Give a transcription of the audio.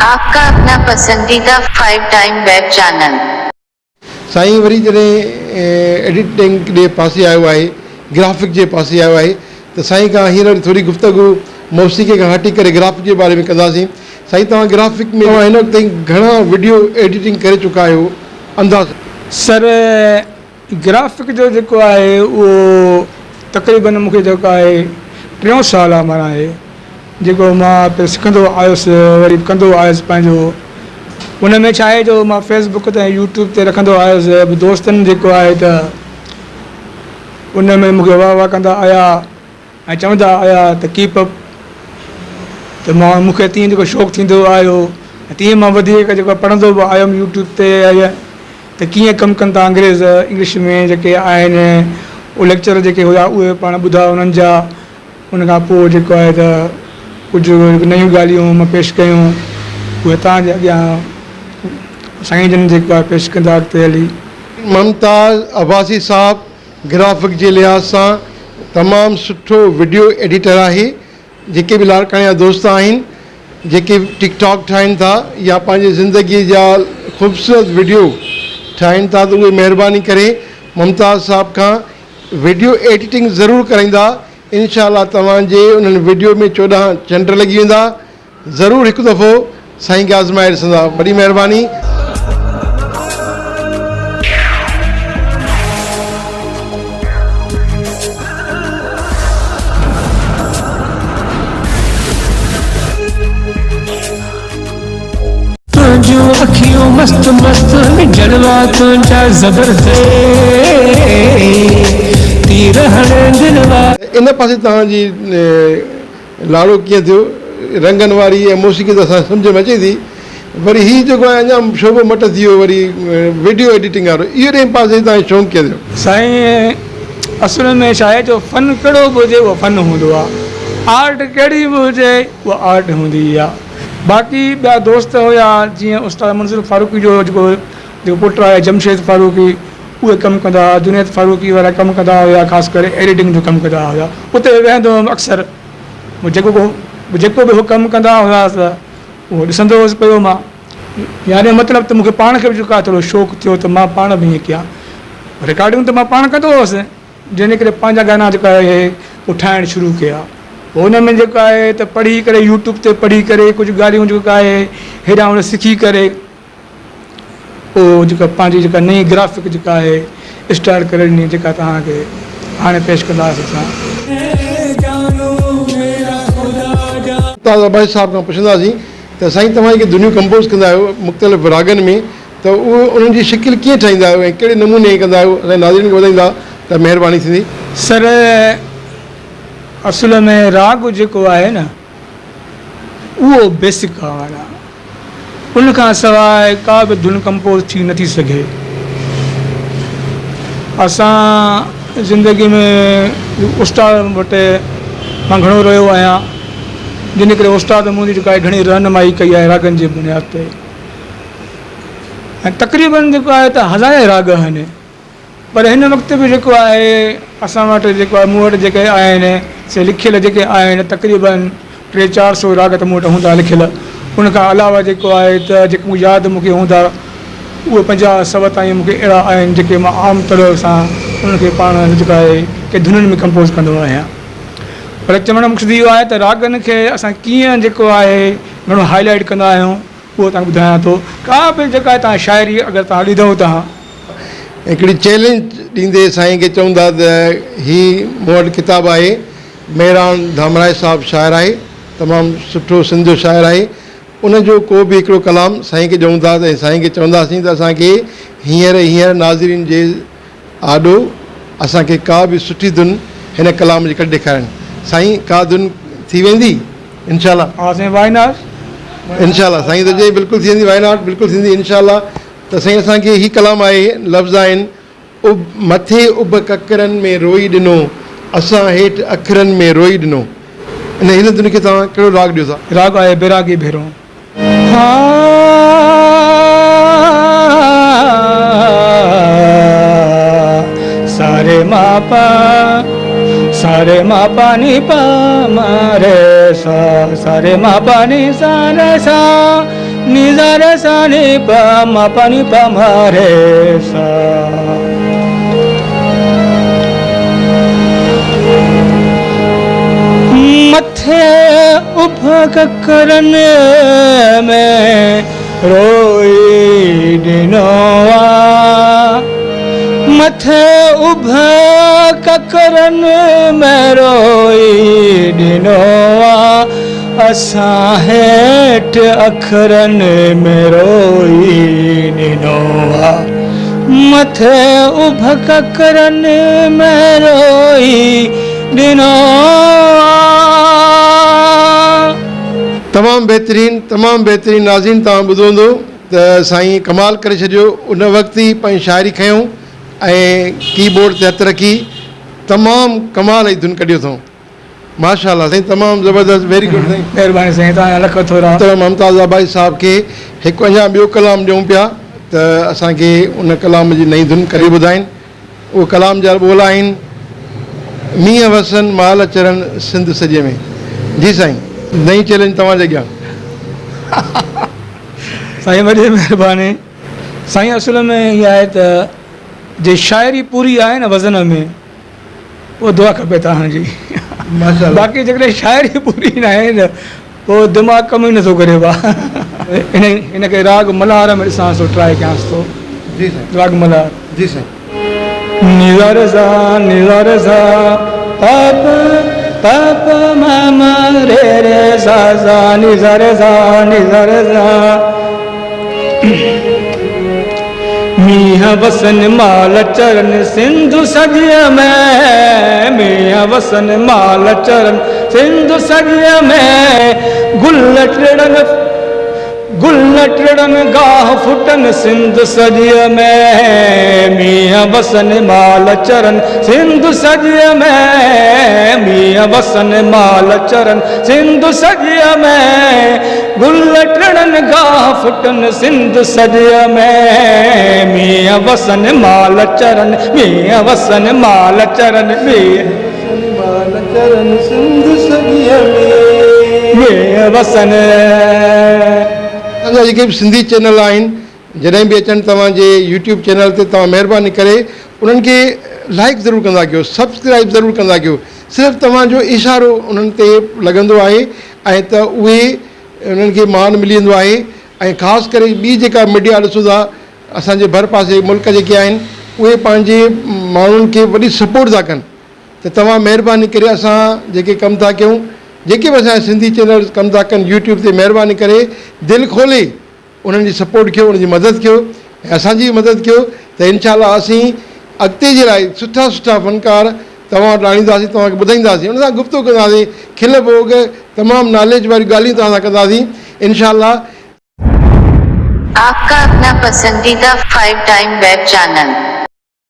آپ ڪا اپنا پسنديده فائيو ٽائيم ويب چينل. سائين وري جڏهن ايڊيٽنگ ڏي پاسي آيو آهي گرافڪ جي پاسي آيو آهي ته سائين کان هينئر وري ٿوري گفتگو موسيقي کان هٽي ڪري گرافڪ جي باري ۾ ڪنداسين سائين توهان گرافڪ ۾ توهان هن وقت تائين گهڻا وڊيو ايڊيٽنگ ڪري چڪا آهيو اندازن. سر گرافڪ جو جيڪو آهي اهو تقريبن مون کي جيڪو آهي ٽيون سال آهي معنيٰ آهي جيڪو مان پي سکندو آيس وري ڪندو آيس پنهنجو ان ۾ ڇا آهي جو مان فيس بڪ تي ۽ يوٽيوب تي رکندو آيس دوستن جيڪو آهي ته ان ۾ مون کي واهه واهه ڪندا آيا ۽ چوندا آيا ته ڪيپ اپ ته مان مون کي تيئن جيڪو شوق ٿيندو آيو ۽ تيئن مان وڌيڪ جيڪو پڙهندو به آيم يوٽيوب تي ته ڪيئن ڪم ڪن ٿا انگريز انگلش ۾ جيڪي آهن اهي ليڪچر جيڪي هيا اهي پاڻ ٻڌا انهن جا ان کان پوء جيڪو آهي ته ڪجهه نيون ڳالهيون مان پيش ڪيون اهي توهان جي اڳيان سائين جن جيڪو آهي پيش ڪندا اڳتي هلي. ممتاز عباسي صاحب گرافڪ جي لحاظ سان تمام سٺو وڊيو ايڊيٽر آهي جيڪي به لاڙڪاڻي جا دوست آهن جيڪي ٽڪ ٽاڪ ٺاهين ٿا يا پنهنجي زندگي جا خوبصورت وڊيو ٺاهين ٿا ته اهي مهرباني ڪري ممتاز صاحب کان وڊيو ايڊيٽنگ ضرور ڪرائيندا انشاء الله توهان جي انهن وڊيو ۾ 14 چنڊ لڳي ويندا ضرور هڪ دفعو سائين کي آزمائي ڏسندا وڏي مهرباني. تنهنجون اکيون مست مست جلوا تنهنجا زبردست تير هڻي دل وا. ان پاسي توهان جي لاڙو ڪيئن ٿيو؟ رنگن واري ۽ موسيقي ته اسان کي سمجهه ۾ اچي ٿي، وري هي جيڪو آهي اڃا شعبو مٽ ٿي ويو وري وڊيو ايڊيٽنگ وارو اهو ڏي پاسي توهان جو شوق ڪيئن ٿيو؟ سائين اصل ۾ ڇا آهي جو فن ڪهڙو به هجي اهو فن هوندو آهي، آرٽ ڪهڙي به هجي اها آرٽ هوندي آهي، باقي ٻيا دوست هيا جيئن استاد منظور فاروقي جو جيڪو جيڪو پٽ آهي جمشيد فاروقي اهي ڪم ڪندا هئا، جنيد فاروقي وارا ڪم ڪندا هيا خاص ڪري ايڊيٽنگ جو ڪم ڪندا هيا اتي ويهندو هيم اڪثر جيڪو جيڪو به هو ڪم ڪندا هيا ته اهو ڏسندو هوس پيو مان يعني مطلب ته مون کي پاڻ کي به جيڪو آهي ٿورو شوق ٿيو ته مان پاڻ به ائين ڪيان رڪارڊنگ ته مان پاڻ ڪندو هوس جنهن جي ڪري پنهنجا گانا جيڪا آهي اهو ٺاهڻ شروع ڪيا پوء ان ۾ جيڪو آهي ته پڙهي ڪري يوٽيوب تي پڙهي ڪري ڪجهه ڳالهيون جيڪا آهي هيڏانهن هوڏانهن سکي ڪري پوء جيڪا پنهنجي جيڪا نئين گرافڪ جيڪا آهي اسٽائل ڪري ڏني جيڪا توهان کي هاڻي پيش ڪنداسين اسان. ممتاز عباسي صاحب کان پڇنداسين ته سائين توهان جيڪي ڌنيون ڪمپوز ڪندا آهيو مختلف راڳن ۾ ته اهو انهن جي شڪل ڪيئن ٺاهيندا آهيو ۽ ڪهڙي نموني ڪندا آهيو اسان جي ناظرين کي ٻڌائيندا ته مهرباني ٿيندي. سر اصل ۾ راڳ جيڪو آهي نه اهو بيسڪ آهي معنيٰ ان کان سواء ڪا به ڌن ڪمپوز ٿي نٿي سگهي. اسان زندگي ۾ استاد وٽ مان گهڻو رهيو آهيان جنهن جي ڪري استاد منهنجي جيڪا آهي گهڻي رهنمائي ڪئي آهي راڳن جي بنياد تي ۽ تقريبن جيڪو آهي ته هزارين راڳ آهن. پر هن وقت به جيڪو آهي اسان وٽ جيڪو آهي مون وٽ جيڪي آهن سي لکيل جيڪي آهن تقريبن ٽي چار سو راڳ ته مون وٽ هوندا لکيل ان کان علاوه جيڪو آهي ته جيڪي ياد مون کي هوندا اهي پنجاهه سو تائين مون کي اهڙا آهن جيڪي مان عام طرح سان انهن کي پاڻ جيڪو آهي ڪي ڌنن ۾ ڪمپوز ڪندو آهيان پر چوڻ جو مقصد اهو آهي ته راڳن کي اسان ڪيئن جيڪو آهي گهڻو هائي لائيٽ ڪندا آهيون اهو توهان کي ٻڌايان ٿو ڪا به جيڪا توهان شاعري اگر توهان ڏيندو توهان. هڪڙي چئلينج ڏيندي سائين کي چئون ٿا ته هي مون وٽ ڪتاب آهي مهراڻ ڌامراهي صاحب شاعر آهي تمام سٺو سنڌ جو شاعر آهي ان جو ڪو به هڪڙو ڪلام سائين کي ڏيون ٿا ۽ سائين کي چونداسين ته اسان کي هينئر هينئر ناظرين جي آڏو اسان کي ڪا به سٺي ڌن هن ڪلام جي ڪڍي ڏيکارين. سائين ڪا ڌن ٿي ويندي انشاء الله. ها سائين وائي not. انشاء الله سائين ته چئي بلڪل ٿي ويندي وائي not بلڪل ٿيندي انشاء الله ته سائين اسان کي هي ڪلام آهي لفظ آهن اڀ مٿي اڀ ڪڪرن ۾ روئي ڏنو اسان هيٺ اکرن ۾ روئي ڏنو ان هن ڌن کي توهان ڪهڙو راڳ ڏيو ٿا. راڳ آهي بيراڳي ڀيرون. سا ري ما پا سا ري ما پا ني پا ما ري سا سا ري ما پا ني سا ري سا ني سا ري سا ني پا ما پا ني پا ما ري سا. مٿي اڀ ڪڪرن ۾ روئي ڏنو آ. مٿي اڀ ڪڪرن ۾ روئي ڏنو آ. اسان هيٺ اکرن ۾ روئي ڏنو آ. مٿي اڀ ڪڪرن ۾ روئي ڏنو آ. تمام بهترين تمام بهترين ناظرين توهان ٻڌو هوندو ته سائين ڪمال ڪري ڇڏيو ان وقت ئي پنهنجي شاعري کنيو ۽ ڪي بورڊ تي هٿ رکي تمام ڪمال جي ڌن ڪڍيو اٿئون ماشاء الله سائين تمام زبردست ويري گڊ سائين. مهرباني سائين توهان جا لک ٿورا. محترم ممتاز آبائي صاحب کي هڪ اڃا ٻيو ڪلام ڏيون پيا ته اسان کي ان ڪلام جي نئين ڌن ڪڍي ٻڌائين. اهو ڪلام جا ٻول آهن، مينهن وسن مال چرن سنڌ سڄي ۾. جي سائين نئين چئلينج توهان جي اڳيان. سائين وڏي مهرباني. سائين اصل ۾ هي آهي ته جي شاعري پوري آهي نه وزن ۾ پوء دعا کپي توهان جي باقي جيڪڏهن شاعري پوري ناهي نه پوء دماغ ڪم ئي نٿو ڪري ڀا ان ان کي راڳ ملهار ۾ ڏسانس ٿو ٽرائي ڪيانس ٿو جي سائين راڳ ملهار جي سائين. ني سا ري سا ني سا ري سا پ پ پ پ م م ري ري سا سا ني سا ري سا ني سا ري سا. مينهن وسن مال چرن سنڌ سڄيء ۾، مينهن وسن مال چرن سنڌ سڄيء ۾، گل ٽڙن گل ٽڙن گاهه ڦٽن سنڌ سڄيء ۾، مينهن وسن مال چرن سنڌ سڄيء ۾، مينهن وسن مال چرن سنڌ سڄيء ۾، گل ٽڙن گاهه ڦٽن سنڌ سڄيء ۾، مينهن وسن مال چرن، مينهن وسن مال چرن، مينهن وسن مال چرن سنڌ سڄيء ۾. مينهن وسن. اسان جا جيڪي به سنڌي چينل آهن جڏهن به اچن توهان جي يوٽيوب چينل تي توهان مهرباني ڪري انهن کي لائڪ ضرور ڪندا ڪيو سبسڪرائب ضرور ڪندا ڪيو صرف توهان جو اشارو انهن تي لڳندو آهي ۽ ته اهي انهن کي مان ملي ويندو آهي ۽ خاص ڪري ٻي جيڪا ميڊيا ڏسو ٿا اسان جي ڀر پاسي ملڪ جيڪي آهن اهي پنهنجي ماڻهن کي وڏي سپورٽ ٿا ڪن ته توهان مهرباني ڪري اسان جيڪي ڪم ٿا ڪيون جيڪي به اسان جا سنڌي چينلز ڪم ٿا ڪن يوٽيوب تي مهرباني ڪري دل کولي انهن جي سپورٽ ڪيو انهن جي مدد ڪيو ۽ اسان جي به مدد ڪيو ته انشاء الله اسين اڳتي جي لاء سٺا سٺا فنڪار توهان وٽ آڻينداسين توهان کي ٻڌائينداسين انهن سان گفتگو ڪنداسين کل ڀوڳ تمام ناليج واريون ڳالهيون توهان سان ڪنداسين انشاء الله. آپ ڪا اپنا پسنديده فائيو ٽائيم ويب چينل.